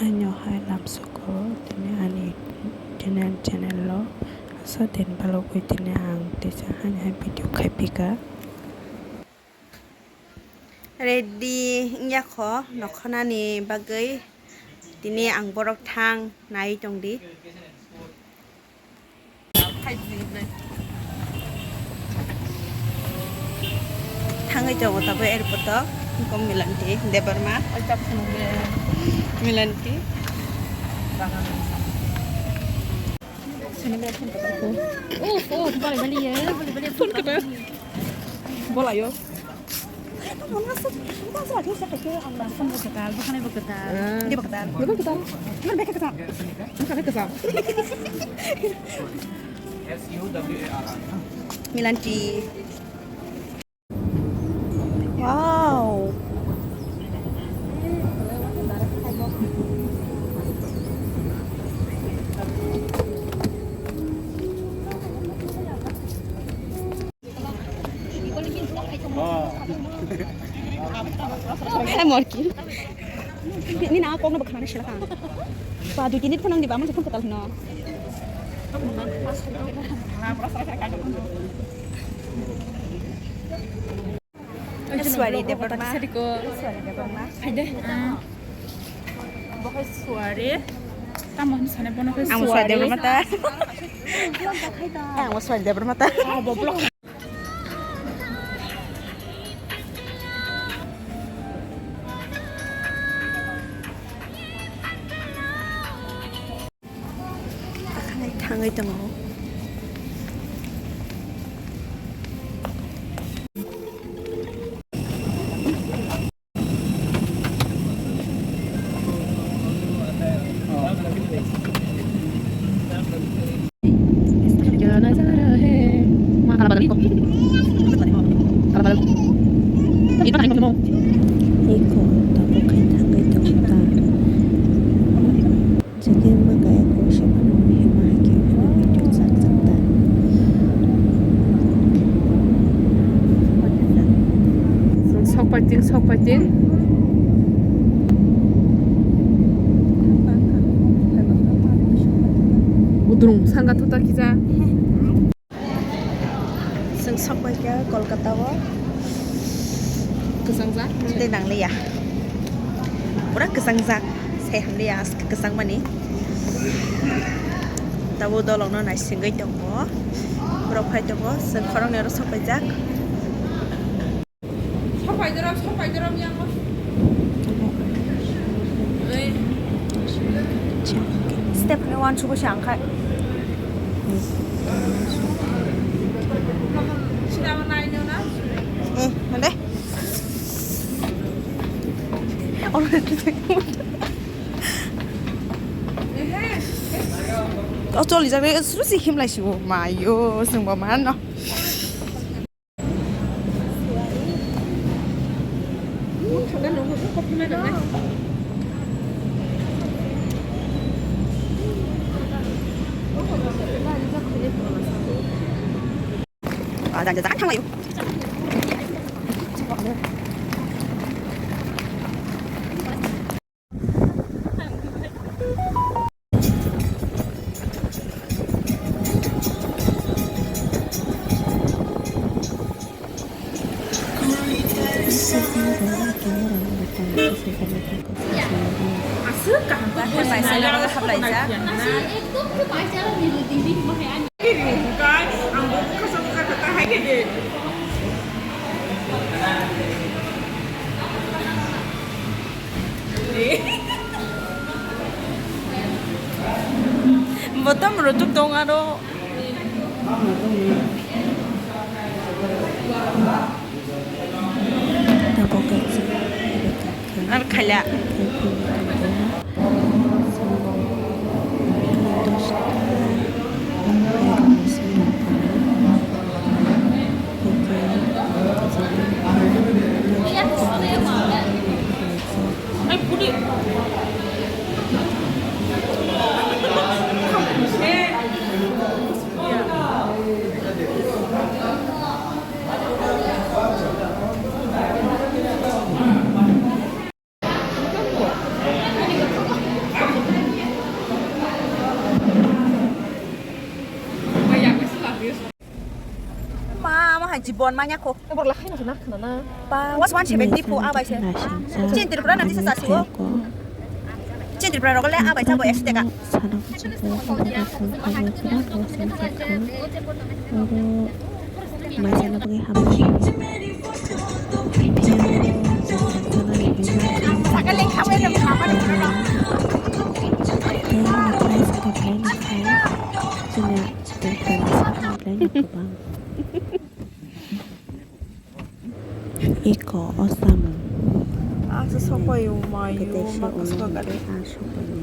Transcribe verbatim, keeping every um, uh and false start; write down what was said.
Ano hai lamsogo tini ani channel, channel o asa din balogwi tini ang tisa hai hai video khaipika. Ready wngya kho nokhanani bagwi tini ang borok thang nai tongdi. Thangwi tongo tabuk airport o, Milanti Debbarma, Milanti. Phone kwtal. Bolayo. Phone kwtal, bwkhanai bo kwtal. Di bo kwtal. Di bo kwtal. Nwng beka kwtal. Bwkhanai kwtal. Milanti. Wow. Hai morki. Ni na kok na bakna sila ka. Pa dui tini phone ang di ba, man phone kwtal hino. Sorry, Debbarma. Sorry, Debbarma. Hai de. Bo hai sorry. Tamo hin sane bono hai sorry. Ang sorry, Debbarma ta. Ang sorry, Debbarma ta. Thangwi tongo. Eko tabuk khe thangwi tongo ta. Jagema kaya kok se phano hima hai khe phano video chak chak ta. Sok paiting, sok paiting. Budrung sanga thuta kisa. Chwng sokbai kha Kolkata o. Kwchangjak? Tei nangliya. Pura kwchangjak. Sai hamliya aske kwchangmani. Tabuk dolongno naisingwi tongo. Borok phai tongo. Chwng khoroknwi oro sokbaijak. Step ni uansukgwi se ang khai. Eh, hande. O choli jagre suru si himlai si o mayo sungbo mano. Aswk kaham khe paisa haplaijak. Botom rotuk tong aro. Abo kaisa. Ar khaila. Hai jibon manya kho. Borok lakhai no khna khna na. Ba, was one seventy pho abai se. Chin Tripura na disa sasi o. Chin Tripura rok le abai sabo ekso taka. Maisana bagwi hambai. Sakal lekha bai na mama. Tei price khe belai no khai. Chini tei price khe belai no kwbang. Iko o samung. Ang se sokpai o mai o, ma kwswk gari. Ang sokpai ni.